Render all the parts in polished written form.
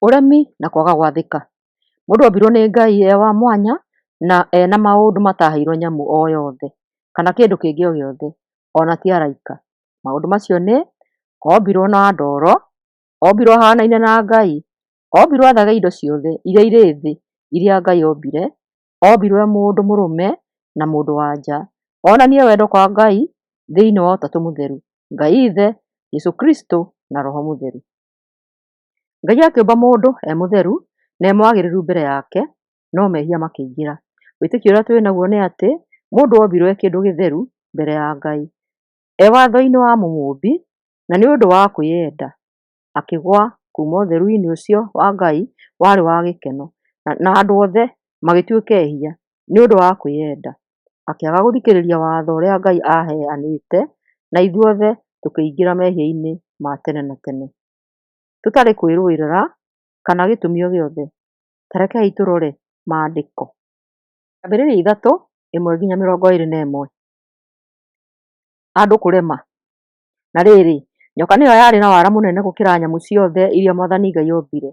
Ũremi na kwaga gwathĩka. Mũndũ ombirwo nĩ Ngai e wa mwanya na ena maũndũ mataheirwo nyamũ o yothe kana kĩndũ kĩngĩ o gĩothe ona ti araika. Maũndũ macio nĩ, ombirwo na ndoro, ombirwo ahanaine na Ngai, ombirwo athage indo ciothe iria irĩ thĩ iria Ngai ombire, ombirwo e mũndũ mũrũme na mũndũ wa nja, onanie wendo kwa Ngai thĩinĩ wa ũtatũ mũtheru, Ngai Ithe, Jesũ Kristo na Roho Mũtheru. Ngai akĩũmba mũndũ e mũtheru na e mwagĩrĩru mbere yake, no mehia makĩingĩra. Wĩtĩkio ũrĩa twĩ naguo nĩ atĩ mũndũ ombirwo e kĩndũ gĩtheru mbere ya Ngai, e watho-inĩ wa mũmũmbi, na nĩ ũndũ wa kwĩyenda akĩgwa kuma ũtheru-inĩ ũcio wa Ngai warĩ wa gĩkeno, na andũ othe magĩtuĩka ehia nĩ ũndũ wa kwĩyenda. Akĩaga gũthikĩrĩria watho ũrĩa Ngai aheanĩte, na ithuothe tũkĩingĩra mehia-inĩ ma tene na tene. Tũtarĩ kwĩrũĩrĩra kana gĩtũmi o gĩothe. Ta rekei tũrore maandĩko. Kĩambĩrĩria 3:1-21. Andũ kũrema. Na rĩrĩ, nyoka nĩyo yarĩ na wara mũnene gũkĩra nyamũ ciothe iria Mwathani Ngai ombire.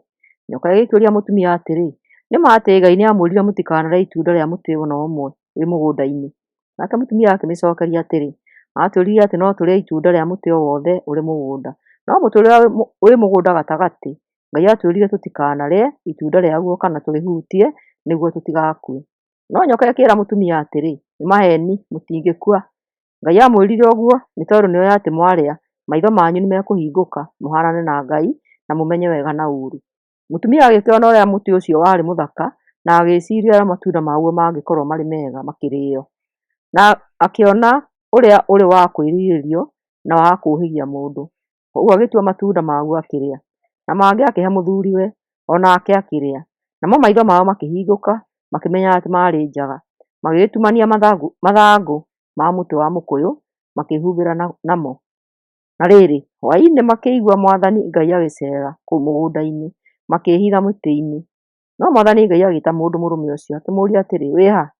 Nyoka ĩgĩkĩũria mũtumia atĩrĩ, Nĩ ma atĩ Ngai nĩamwĩrire mũtikanarĩe itunda rĩa mũtĩ o na ũmwe wĩ mũgũnda-inĩ? Nake mũtumia akĩmĩcookeria atĩrĩ, Aatwĩrire atĩ no tũrĩe itunda rĩa mũtĩ o wothe ũrĩ mũgũnda, no mũtĩ ũrĩa wĩ mũgũnda gatagatĩ, Ngai aatwĩrire tũtikanarĩe itunda rĩaguo kana tũrĩhutie nĩguo tũtigakue. No nyoka ĩkĩĩra mũtumia atĩrĩ, Nĩ maheeni, mũtingĩkua. Ngai aamwĩrire ũguo nĩ tondũ nĩoĩ atĩ mwarĩa, maitho manyu nĩmekũhingũka mũhaanane na Ngai na mũmenye wega na ũũru. Mũtumia agĩkĩona ũrĩa mũtĩ ũcio warĩ mũthaka na agĩĩciria ũrĩa matunda maguo mangĩkorũo marĩ mega makĩrĩo, na akĩona ũrĩa ũrĩ wa kwĩrirĩrio na wa kũũhĩgia mũndũ. Kwoguo agĩtua matunda maguo akĩrĩa, na mangĩ akĩhe mũthuriwe, o nake akĩrĩa. Namo maitho mao makĩhingũka, makĩmenya atĩ maarĩ njaga, magĩgĩtumania mathangũ ma mũtĩ wa mũkũyũ, makĩĩhumbĩra namo. Na rĩrĩ, hwaĩ-inĩ makĩigua Mwathani Ngai agĩceera kũu mũgũnda-inĩ, makĩĩhitha mĩtĩ-inĩ. No Mwathani Ngai agĩĩta mũndũ mũrũme ũcio, akĩmũũria atĩrĩ, Wĩ ha?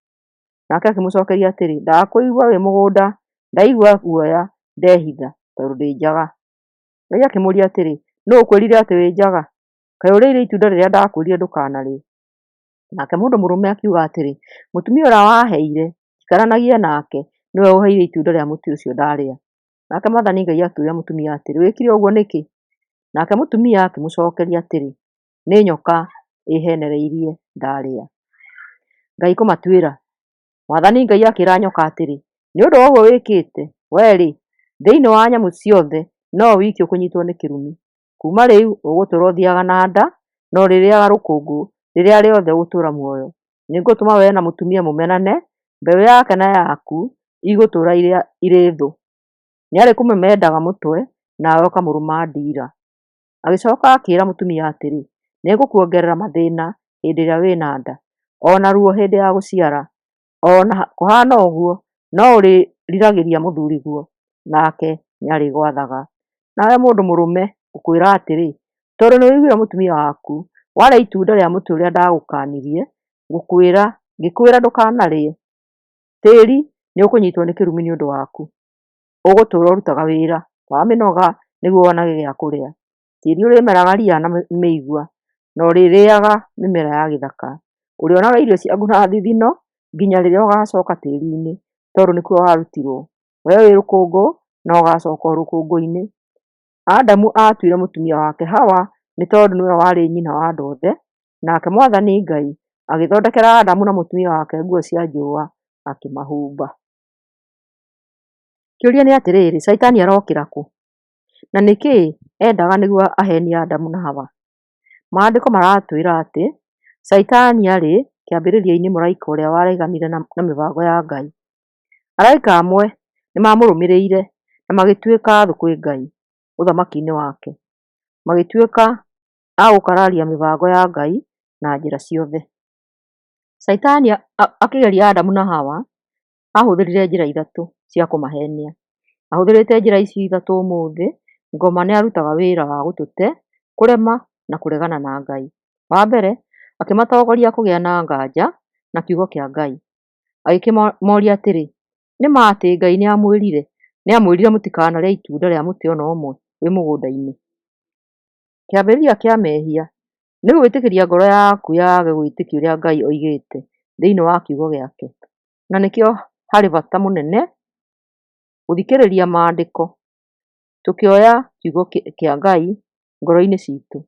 Nake akĩmũcookeria atĩrĩ, Ndakũigua wĩ mũgũnda, ndaigua guoya, ndehitha, tondũ ndĩ njaga. Ngai akĩmũũria atĩrĩ, Nũũ ũkwĩrire atĩ wĩ njaga? Kaĩ ũrĩire itunda rĩrĩa ndakwĩrire ndũkanarĩe? Nake mũndũ mũrũme akiuga atĩrĩ, Mũtumia ũrĩa waheire njikaranagie nake nĩwe ũheire itunda rĩa mũtĩ ũcio ndarĩa. Nake Mwathani Ngai akĩũria mũtumia atĩrĩ, Wĩkire ũguo nĩkĩ? Nake mũtumia akĩmũcookeria atĩrĩ, Nĩ nyoka ĩĩhenereirie ndarĩa. Ngai kũmatuĩra. Mwathani Ngai akĩĩra nyoka atĩrĩ, Nĩ ũndũ wa ũguo wĩkĩte, wee-rĩ, thĩinĩ wa nyamũ ciothe nowe wiki ũkũnyiitwo nĩ kĩrumi. Kuuma rĩu ũgũtũũra ũthiiaga na nda, na ũrĩrĩĩaga rũkũngũ rĩrĩa rĩothe ũgũtũũra muoyo. Nĩngũtũma wee na mũtumia mũmenane, mbeũ yake na yaku igũtũũra irĩ thũ. Nĩarĩkũmemendaga mũtwe, nawe ũkamũrũma ndiira. Agĩcooka akĩĩra mũtumia atĩrĩ, Nĩngũkuongerera mathĩĩna hĩndĩ ĩrĩa wĩ na nda, o na ruo hĩndĩ ya gũciara. O na kũhaana ũguo, no ũrĩĩriragĩria mũthuuriguo, nake nĩarĩgwathaga. Nawe mũndũ mũrũme, ngũkwĩra atĩrĩ, tondũ nĩũiguire mũtumia waku, warĩa itunda rĩa mũtĩ ũrĩa ndagũkaanirie ngĩkwĩra ndũkanarĩe, tĩĩri nĩũkũnyiitwo nĩ kĩrumi nĩ ũndũ waku. Ũgũtũũra ũrutaga wĩra wa mĩnoga nĩguo wonage gĩa kũrĩa. Tĩĩri ũrĩmeraga ria na mĩigua, na ũrĩrĩĩaga mĩmera ya gĩthaka. Ũrĩonaga irio ciaku na thithino nginya rĩrĩa ũgaacooka tĩĩri-inĩ, tondũ nĩkuo warutirwo. Wee wĩ rũkũngũ na ũgaacooka o rũkũngũ-inĩ. Adamu aatuire mũtumia wake Hawa nĩ tondũ nĩwe warĩ nyina wa andũ othe, nake Mwathani Ngai agĩthondekera Adamu na mũtumia wake nguo cia njũa, akĩmahumba. Kĩũria nĩ atĩrĩrĩ, Caitani arokĩra kũ? Na nĩ kĩĩ endaga nĩguo aheenie Adamu na Hawa? Maandĩko maratwĩra atĩ Caitani aarĩ kĩambĩrĩria-inĩ mũraika ũrĩa wareganire na mĩbango ya Ngai. Araika amwe nĩ maamũrũmĩrĩire na magĩtuĩka thũ kwĩ Ngai ũthamaki-inĩ wake. Magĩtuĩka a gũkararia mĩbango ya Ngai na njĩra ciothe. Caitani akĩgeria Adamu na Hawa, aahũthĩrire njĩra ithatũ cia kũmaheenia. Ahũthĩrĩte njĩra ici ithatũ ũmũthĩ, ngoma nĩ arutaga wĩra wa gũtũte, kũrema na kũregana na Ngai. Wa mbere, akĩmatongoria kũgĩa na nganja na kiugo kĩa Ngai. Agĩkĩmoria atĩrĩ, nĩ ma atĩ Ngai nĩamwĩrire mũtikanarĩe itunda rĩa mũtĩ o na ũmwe wĩ mũgũnda-inĩ? Kĩambĩrĩria kĩa mehia Nĩ gwĩtĩkĩria ngoro yaku yage gwĩtĩkia ũrĩa Ngai oigĩte thĩinĩ wa kiugo gĩake. Na nĩkĩo harĩ bata mũnene gũthikĩrĩria Maandĩko tũkĩoya kiugo kĩa Ngai ngoro-inĩ citũ,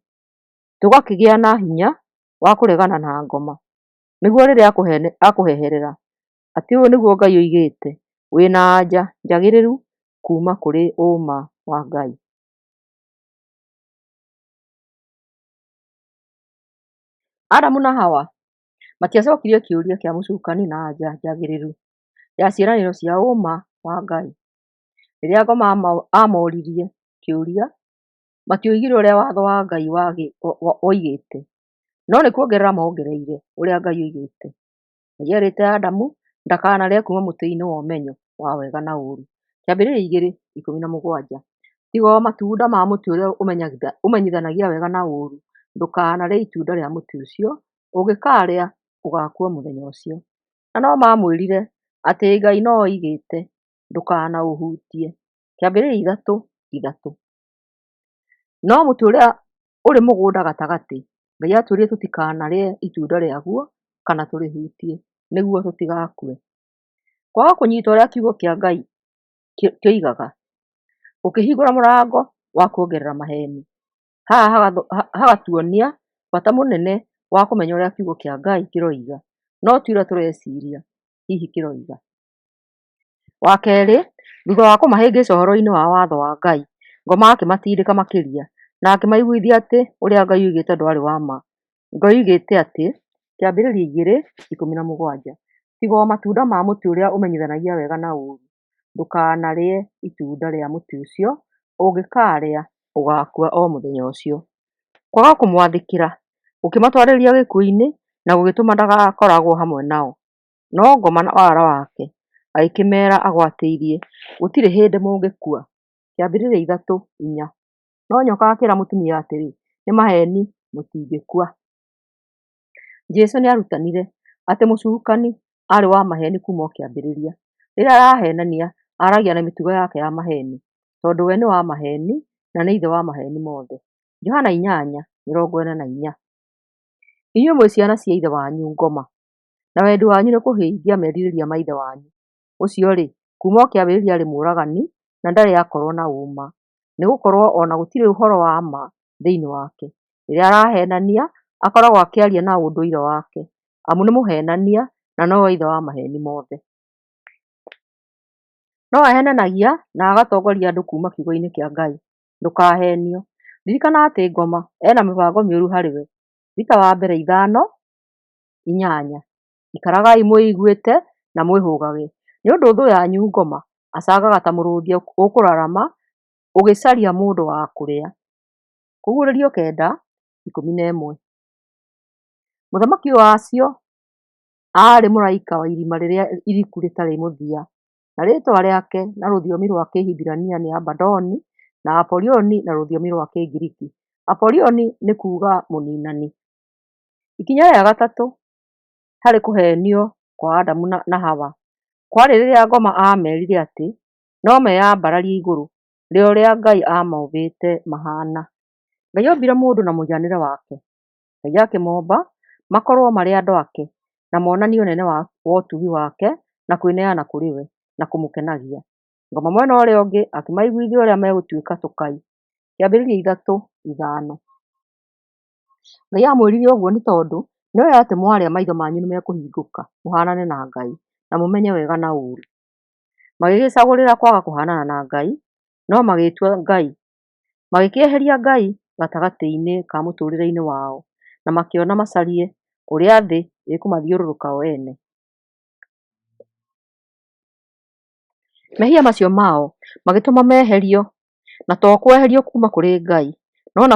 tũgakĩgĩa na hinya wa kũregana na ngoma, nĩguo rĩrĩa akũheherera atĩ ũũ nĩguo Ngai oigĩte, wĩna anja njagĩrĩru kuma kũrĩ ũma wa Ngai. Adamu na Hawa matiacokirie kĩũria kĩa mũcukani na anja njagĩrĩru ya ciĩranĩro cia ũma wa Ngai. Rĩrĩa ngoma amoririe kĩũria, matioigire ũrĩa watho wa Ngai woigĩte, no nĩ kuongerera mongereire ũrĩa Ngai oigĩte. Ngai erĩte Adamu ndakanarĩe kuma mũtĩ-inĩ wa ũmenyo wa wega na ũũru. Kĩambĩrĩria 2:17. Tiga o matunda ma mũtĩ ũrĩa ũmenyithanagia wega na ũũru, ndũkanarĩe itunda rĩa mũtĩ ũcio, ũngĩkarĩa ũgaakua mũthenya ũcio. Na no maamwĩrire atĩ Ngai no oigĩte ndũkanaũhutie. Kĩambĩrĩria 3:3. No mũtĩ ũrĩa ũrĩ mũgũnda gatagatĩ, Ngai aatwĩrire tũtikanarĩe itunda rĩaguo kana tũrĩhutie, nĩguo tũtigakue. Kwaga kũnyita ũrĩa kiugo kĩa Ngai kĩoigaga gũkĩhingũra mũrango wa kuongerera maheeni. Haha hagatuonia bata mũnene wa kũmenya ũrĩa kiugo kĩa Ngai kĩroiga, no ti ũrĩa tũreciria hihi kĩroiga. Wa kerĩ, thutha wa kũmahĩngĩca ũhoro-inĩ wa watho wa Ngai, ngoma akĩmatindĩka makĩria na akĩmaiguithia atĩ ũrĩa Ngai oigĩte ndwarĩ wa ma. Ngai oigĩte atĩ, Kĩambĩrĩria 2:17, Tiga o matunda ma mũtĩ ũrĩa ũmenyithanagia wega na ũũru, ndũkanarĩe itunda rĩa mũtĩ ũcio, ũngĩkarĩa ũgaakua o mũthenya ũcio. Kwaga kũmwathĩkĩra gũkĩmatwarĩrĩra gĩkuũ-inĩ na gũgĩtũma ndagakoragwo hamwe nao. No ngoma na wara wake agĩkĩmeera agwatĩirie, gũtirĩ hĩndĩ mũngĩkua. Kĩambĩrĩria 3:4. No nyoka akĩra mũtumia atĩrĩ, nĩ maheeni, mũtingĩkua. Jesu nĩ arutanire atĩ mũcukani aarĩ wa maheeni kuuma o kĩambĩrĩria. Rĩrĩa arahenania, aragia na mĩtugo yake ya maheeni, tondũ we nĩ wa maheeni na nĩ ithe wa maheeni mothe. Johana 8:44. Inyuĩ mwĩ ciana cia ithe wanyu ngoma, na wendi wanyu nĩ kũhingia merirĩria ma ithe wanyu. Ũcio-rĩ, kuuma o kĩambĩrĩria aarĩ mũũragani na ndarĩ akorwo na ũũma, nĩ gũkorwo o na gũtirĩ ũhoro wa ma thĩinĩ wake. Rĩrĩa arahenania, akoragwo akĩaria na ũndũire wake, amu nĩ mũhenania na nowe ithe wa maheeni mothe. No ahenanagia na agatongoria andũ kuuma kiugo-inĩ kĩa Ngai. Ndũkahenio. Ririkana atĩ ngoma ena mĩbango mĩũru harĩ we. Pita wa mbere 5:8. Ikaragai mwĩiguĩte na mwĩhũgage, nĩ ũndũ thũ yanyu ngoma acangaga ta mũrũthi ũkũrarama ũgĩcaria mũndũ wa kũrĩa. Kũguũrĩrio 9:11. Mũthamaki wacio aarĩ mũraika wa irima rĩrĩa iriku rĩtarĩ mũthia, na rĩĩtwa rĩake na rũthiomi rwa Kĩhibirania nĩ Abadoni, na Apolioni na rũthiomi rwa Kĩngiriki. Apolioni nĩ kuuga mũniinani. Ikinya rĩa gatatũ harĩ kũheenio kwa Adamu na Hawa kwarĩ rĩrĩa ngoma aamerire atĩ no meyambararie igũrũ rĩa ũrĩa Ngai amombĩte mahaana. Ngai ombire mũndũ na mũhianĩre wake. Ngai akĩmomba makorwo marĩ andũ ake na monanie ũnene wa ũtugi wake na kwĩneana kũrĩ we na kũmũkenagia. Ngoma mwena ũrĩa ũngĩ akĩmaiguithia ũrĩa megũtuĩka tũkai. Kĩambĩrĩria 3:5. Ngai aamwĩrire ũguo nĩ tondũ nĩoĩ atĩ mwarĩa maitho manyu nĩmekũhingũka mũhanane na Ngai na mũmenye wega na ũũru. Magĩgĩcagũrĩra kwaga kũhanana na Ngai no magĩĩtua Ngai. Magĩkĩeheria Ngai gatagatĩ-inĩ ka mũtũũrĩre wao na makĩona macarie ũrĩa thĩ ĩkũmathiũrũrũka o ene. Mehia macio mao magĩtũma meherio, na to kweherio kuuma kũrĩ Ngai, no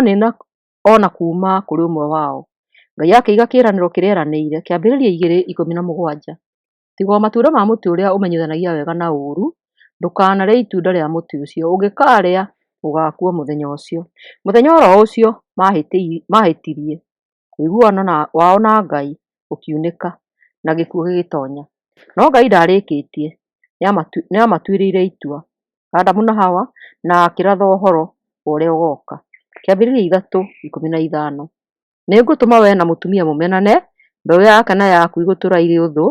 nĩ o na kuuma kũrĩ ũmwe wao. Ngai akĩiga kĩĩranĩro kĩrĩa eranĩire. Kĩambĩrĩria 2:17. Tiga o matunda ma mũtĩ ũrĩa ũmenyithanagia wega na ũũru, ndũkanarĩe itunda rĩa mũtĩ ũcio, ũngĩkarĩa ũgaakua mũthenya ũcio. Mũthenya o ro ũcio maahĩtirie, ũiguano wao na Ngai ũkiunĩka, na gĩkuũ gĩgĩtonya. No Ngai ndaarĩkĩtie, nĩamatuĩrĩire itua, Adamu na Hawa, na akĩratha ũhoro wa ũrĩa ũgooka. Kĩambĩrĩria 3:15. Nĩngũtũma wee na mũtumia mũmenane, mbeũ yake na yaku igũtũũra irĩ ũthũ,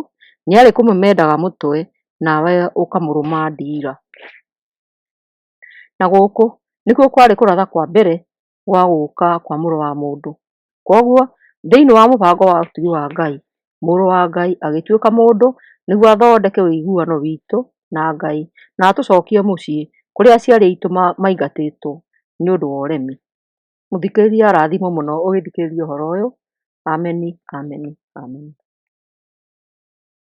nĩarĩkũmemendaga mũtwe, nawe ũkamũrũma ndiira. Na gũkũ nĩkuo kwarĩ kũratha kwa mbere gwa gũũka kwa Mũrũ wa Mũndũ. Kwoguo, thĩinĩ wa mũbango wa ũtugi wa Ngai, Mũrũ wa Ngai agĩtuĩka mũndũ nĩguo athondeke ũiguano witũ na Ngai na atũcokie mũciĩ kũrĩa aciari aitũ maingatĩtwo nĩ ũndũ wa ũremi. Mũthikĩrĩria arathimwo mũno ũgĩthikĩrĩria ũhoro ũyũ. Ameni, ameni, ameni.